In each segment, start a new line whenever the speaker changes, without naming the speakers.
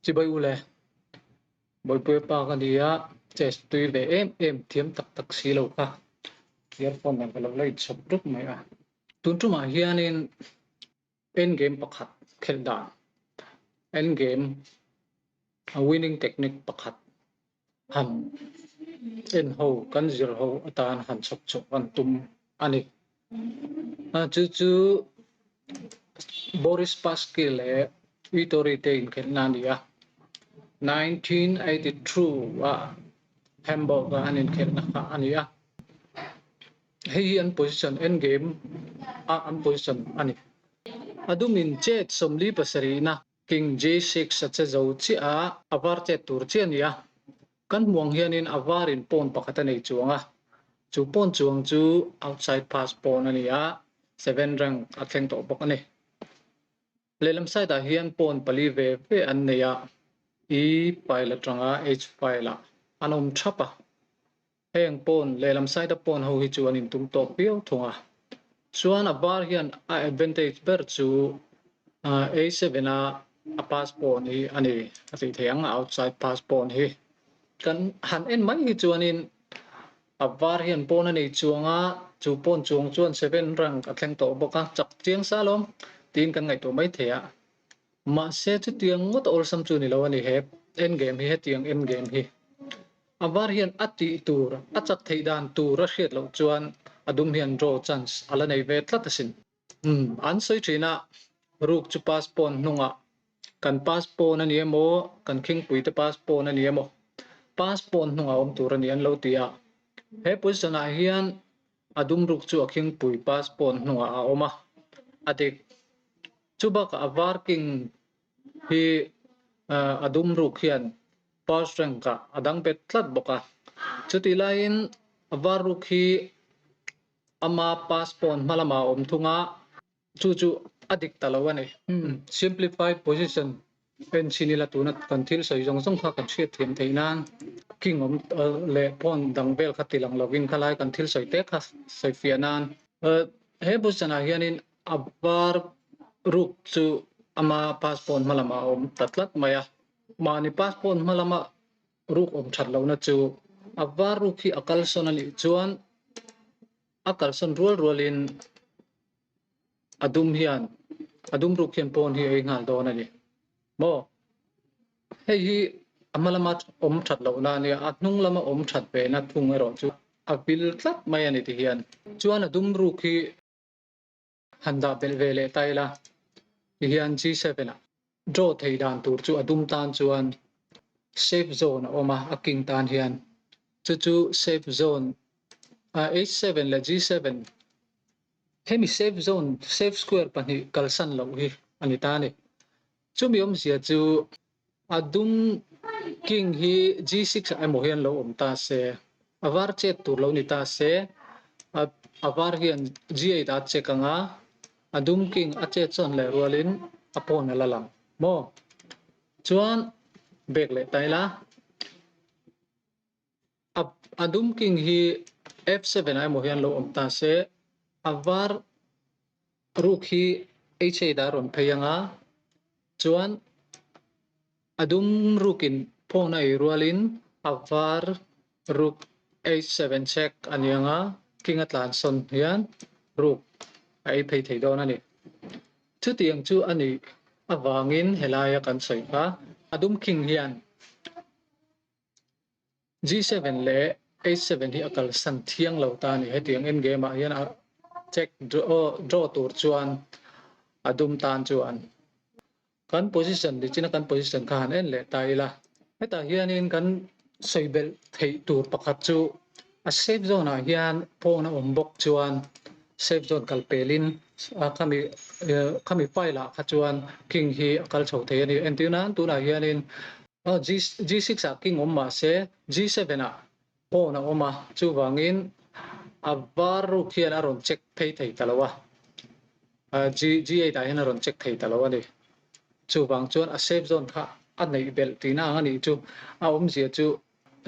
Chibai u le, Bawipuia pa ka ni a, chess tui ve em em thiam tak tak si lo kha earphone nen ka lo la inchhawp rup mai a. Tun tumah hianin end game pakhat khelh dan, end game winning technique pakhat han en ho kan zir ho atan han chhawp chhuah kan tum a ni. Chu chu Boris Spassky leh Vittori te inkhelhna a ni a, 1982 a Hamburg a an inkhelhna kha a ni a. Hei hi an position end game a an position a ni. A dumin chet 47na King J6 a che zo chiah a, a var chet tur chiah a ni a. Kan hmuh ang hianin a varin pawn pakhat a nei chuang a, chu pawn chuang chu outside pass pawn a ni a, seven rank a thleng tawh bawk a ni. Lehlam side ah hian pawn pali ve ve an nei a, E file atanga H file ah an awm thap a. Heng pawn lehlam side a pawn ho hi chu an intum tawk viau thung a. Chuan a var hian a advantage ber chu A7 a a pass pawn hi a ni a tih theih ang, a outside pass pawn hi. Kan han en mai hi chuanin a var hian pawn a nei chuang a, chu pawn chuang chuan seven rank a thleng tawh bawk a, chak chiang sa alawm tiin kan ngaihtuah mai thei a. Mahse chutiang ngawt awlsam chu ni lo a ni he end game hi hetiang end game hi. A var hian a tih tur a chak theih dan tur a hriat loh chuan a dum hian draw chance a la nei ve tlat asin. Umm an sawi thin a, ruk chu pass pawn hnungah kan pass pawn a ni emaw kan khingpui te pass pawn a ni emaw pass pawn hnungah awm tur a ni an lo ti a. He position ah hian a dum ruk chu a khingpui pass pawn hnungah a awm a, a dik. Chu bakah a var king hi a dum ruk hian first rank ah a dang bet tlat bawk a. Chutih laiin a var ruk hi ama pass pawn hma lamah a awm thung a, chu chu a dik ta lo a ni. Simplify position en chin ila tuna kan thil sawi zawng zawng kha kan hriat thiam theih nan king awm leh pawn dang vel kha ti lang lovin khalai kan thil sawi te kha sawi fiah nan. He position ah hianin A var ruk chu ama passport hma lamah a awm ta tlat mai a, mahni passport hma lama ruk awm that lohna chu a var ruk hi a kalsawn a nih chuan a kalsawn rual rualin a dum hian a dum ruk hian pawn hi a ei nghal dawn a ni maw? Hei hi a hma lama awm that lohna a nia, a hnung lama awm that ve na thung erawh chu a vil tlat mai a ni ti hian. Chuan a dum ruk hi Han dah belh ve leh ta ila, tihian G7 ah draw thei dan tur chu a dum tan chuan safe zone a awm a, a king tan hian. Chu chu safe zone H7 leh G7 hemi safe zone, safe square pahnih kalsan loh hi a ni ta a ni. Chumi awmzia chu A dum king hi G6 ah emaw hian lo awm ta se, a var chet tur lo ni ta se, a var hian G8 ah a check ang a, a dum king a chet chuan leh rualin a pawn a la lang maw? Chuan bag leh ta ila, a dum king hi F7 ah emaw hian lo awm ta se, a var ruk hi H8 ah a rawn phei ang a, Chuan a dum rukin phone a ei rualin a var ruk H7 check a ni ang a, king a tlan sawn hian ruk a ei phei thei dawn a ni. Chutiang chu a nih avangin helaia kan sawi kha a dum king hian G7 leh H7 hi a kalsan thiang lo ta a ni. Hetiang end game ah hian a check draw tur chuan a dum tan chuan kan position nichina kan position kha han en leh ta ila. Hetah hianin kan sawi belh theih tur pakhat chu a safe zone ah hian phone a awm bawk chuan safe zone kal pelin khami khami file ah kha chuan king hi a kal chho thei a ni. Entirnan tunah hianin Aw G6 ah king awm mah se G7 ah pawn a awm a, chuvangin a var ruk hian a rawn check phei thei ta lo a, G8 ah hian a rawn check thei ta lo a ni. Chuvang chuan a safe zone kha a neih belh tihna ang a nih chu. A awmzia chu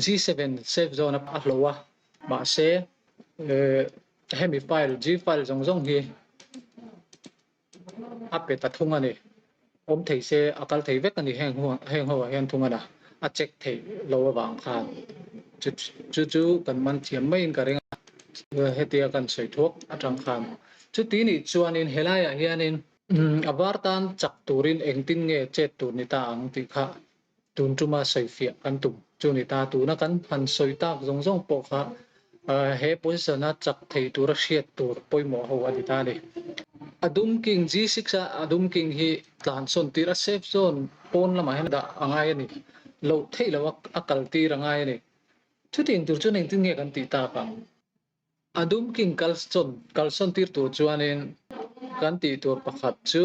G7 safe zone a hlo a, mahse hemi file G file zawng zawng hi a pe ta thung a ni. Awm thei se a kal thei vek a ni heng heng ho ah hian thung a na a check theih lo avang khan chu chu chu kan man thiam maiin ka ring a hetia kan sawi thuak atang khan chuti nih chuanin helaiah hianin a var tan chak turin engtin nge chet tur ni ta ang tih kha tun tuma sawi fiah kan tum chu ni ta tuna kan han sawi tak zawng zawng pawh kha he position a chak thei tura hriat tur pawimawh ho a ni ta a ni. A dum king G6 a a dum king hi tlan sawn tir a safe zone pawn lamah hian dah a ngai a ni. Loh theih loh a kal tir a ngai a ni. Chutiang tur chuan engtin nge kan tih tak ang? A dum king kal sawn kal sawn tir tur chuanin kan tih tur pakhat chu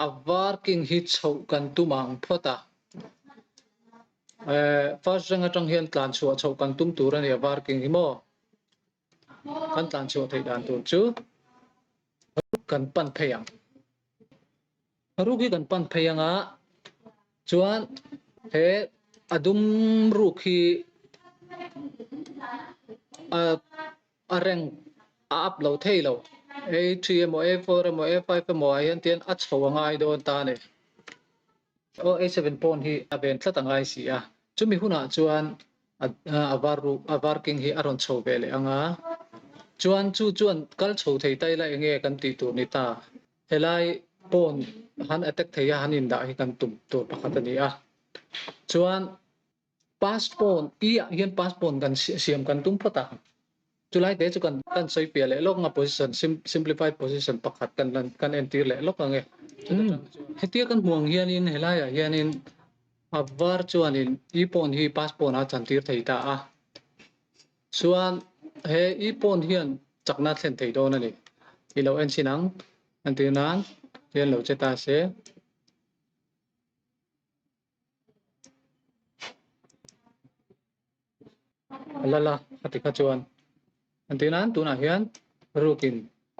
A var king hi chhoh kan tum ang phawt a. First rank atang hian tlan chhuah chhoh kan tum tur a ni a var king hi maw. Kan tlan chhuah theih dan tur chu kan pan phei ang. Ruk hi kan pan phei ang a, chuan he a dum ruk hi a A rank a up lo thei lo. A3 emaw A4 emaw A5 emaw ah hian tian a chho a ngai dawn ta a ni. Aw A7 pawn hi a ven tlat a ngai si a. Chumi hunah chuan a var ruh a var king hi a rawn chho ve leh ang a. Chuan chu chuan kal chho thei ta ila enge kan tih tur ni ta. Helai pawn han attack thei a han indah hi kan tum tur pakhat a ni a. Chuan Pass pawn i ah hian pass pawn kan siam kan tum phawt a, chulai te chu kan kan sawi piah leh lawk anga position simplified position pakhat kan lan kan entir leh lawk ang e. Hetia kan hmuh ang hianin helaiah hianin a var chuanin i pawn hi pass pawn a chantir thei ta a, chuan he i pawn hian chakna a thlen thei dawn a ni. I lo en chhin ang, entir nan hian lo che ta se. A lal a, a ti kha chuan an tih nan tunah hian rukin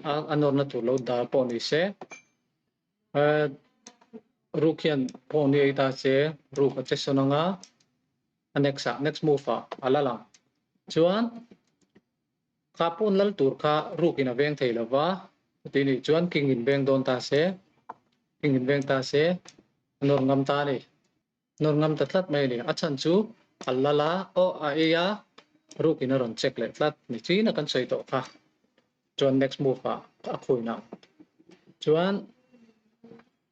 a a nawrna tur lo dar pawh ni se eh ruk hian pawh ni ei ta se ruk a che sawn ang a a next ah next move ah a lal ang chuan kha pawn lal tur kha rukin a veng thei lo va chuti nih chuan king in veng dawn ta se king in veng ta se. A nawr ngam ta a ni. Nawr ngam ta tlat mai a ni. A chhan chu a lal a, aw a ei a, rukin a rawn check leh tlat ni chin a kan sawi tawh kha. Chuan next move ah a khuin ang. Chuan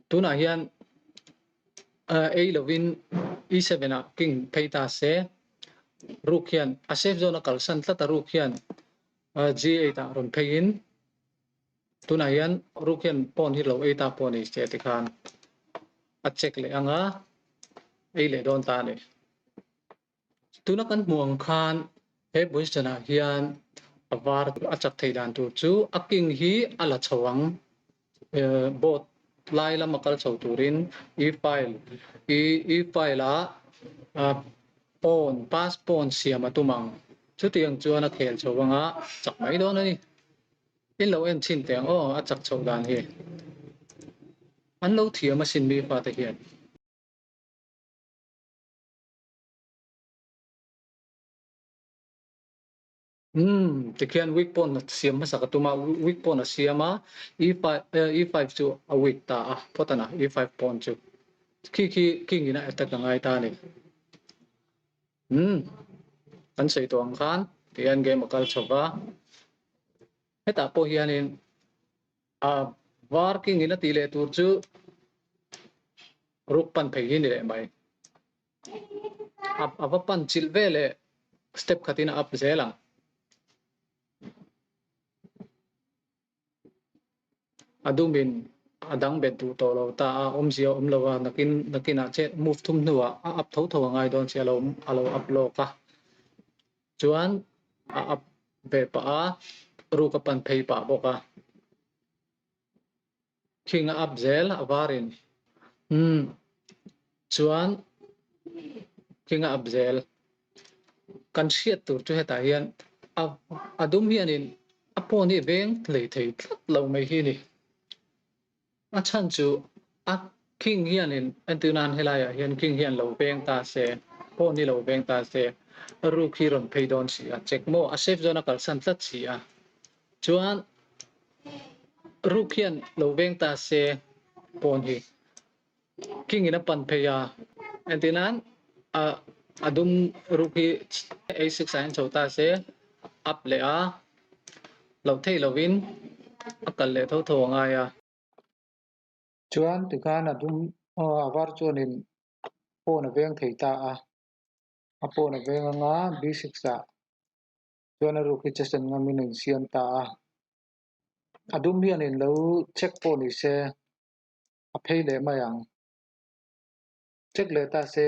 tunah hian ei lovin E7 ah king phei ta se, ruk hian a safe zone a kalsan tlat a ruk hian G8 ah rawn pheiin Tunah hian ruk hian pawn hi lo ei ta pawh a ni che tikhan a check leh ang a, ei leh dawn ta a ni. Tuna kan hmuh ang khan he position ah hian a var a chak theih dan tur chu a king hi a la chho ang, board lai lama kal chho turin e file e file ah pawn pass pawn siam a tum ang. Chutiang chuan a khel chho ang a, chak mai dawn a ni. In lo en chhin teh ang aw, a chak chhoh dan hi. An lo thiam asin mi fate hian. Umm tikhian week pawn a siam hmasa ka tum a, week pawn a siam a, E5 E5 chu a week ta a phawt a na E5 pawn chu. Khi khi king in a attack a ngai ta a ni. Umm kan sawi tawh ang khan tihian game a kal chho va. Hetah pawh hianin a var king in a tih leh tur chu ruk pan phei hi ni leh mai. A va pan chilh ve leh step khatin a up zel ang. A dumin a dang bet duh tawh lo ta a, awmzia a awm lo a, nakin nakinah che move thum hnuah a up tho tho a ngai dawn che a lo a lo up lawk a. Chuan a up ve pah a, ruk a pan phei pah bawk a. King a up zel a varin. Umm chuan king a up zel. Kan hriat tur chu hetah hian a a dum hianin a pawn hi veng hlei thei tlat lo mai hi a ni. A chhan chu a king hianin entir nan helaiah hian king hian lo veng ta se, pawn hi lo veng ta se, ruk hi rawn phei dawn si a, check maw a safe zone a kalsan tlat si a. Chuan ruk hian lo veng ta se pawn hi. King in a pan phei a, entirnan a dum ruk hi a6 ah hian chho ta se up leh a, loh theih lovin a kal leh tho tho a ngai a.
Chuan tikhan a dum a var chuanin pawn a veng thei ta a, a pawn a veng anga b6 ah chuan a ruk hi che sen ngamin a insiam ta a, a dum hianin lo check pawh ni se a phei leh mai ang. Check leh ta se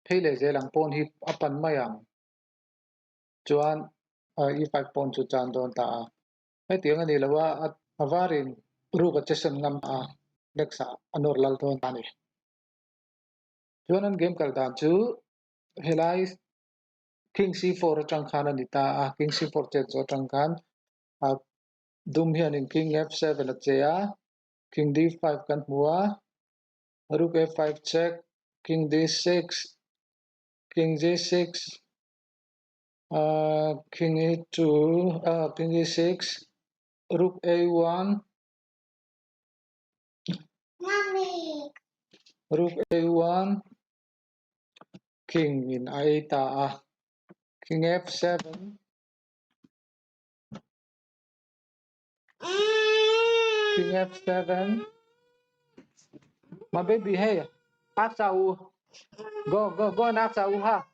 phei leh zel ang pawn hi a pan mai ang. Chuan e5 pawn chu chan dawn ta a. Hetiang a ni lo a, a varin ruk a chesawn ngam a, next ah a nawr lal dawn ta a ni. Chuan an game kal dan chu helai King c4 atang khan a ni ta a, King c4 chet zawh atang khan a dum hianin King f7 a che a, King d5 kan hmu a, Rook a5 check, King d6, King g6, King e2, King e6, Rook a1, Rook a1, King in a ei ta a, King f7, King f7, My baby, hey, Aksa u, go, go, go and Aksa u ha.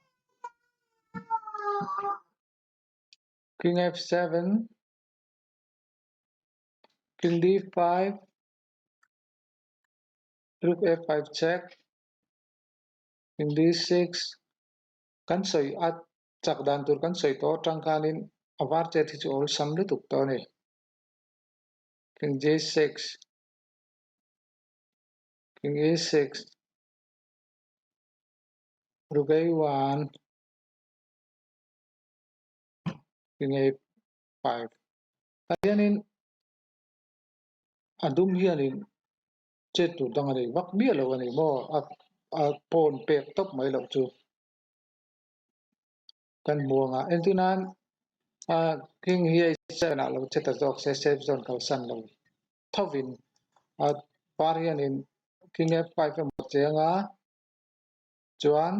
King f7, King d5, Rook a5 check, King d6, kan sawi a chak dan tur kan sawi tawh atang khanin a var chet hi chu awlsam lutuk tawh a ni. King g6, King e6, Rook a1, King a5. Tah hianin a dum hianin chet tur dang a nei vak miah lo a ni maw a a pawn pek tawp mai loh chu kan hmu ang a entir nan ah king hi a seven ah lo che ta zawk se safe zone kalsan lo thovin a par hianin king f5 emaw cheng a chuan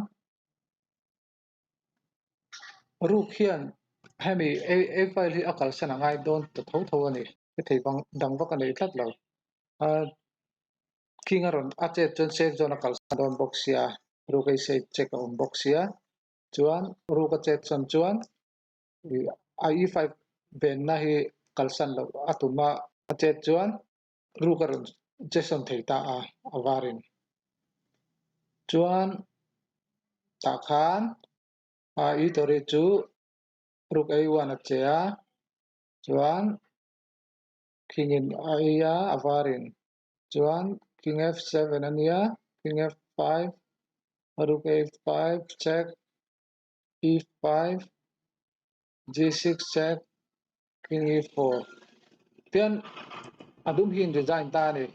ruk hian hemi a file hi a kalsan a ngai dawn ta tho tho a ni. Hethei vang dang vak a nei tlat lo. A king a rawn a chet chuan safe zone a kalsan dawn bawk sia, ruk ei safe check a awm bawk sia. Chuan ruk a chet sawn chuan ih a e5 venna hi kalsan loh a tum a, a chet chuan ruk a rawn che sawn thei ta a, a varin. Chuan tah khan a e-tori chu ruk a1 a che a. Chuan King in a ei a, a varin. Chuan King F7 a nia, King F5, Rook A5 check, E5, G6 check, King E4. Tian a dum hi in design ta a ni.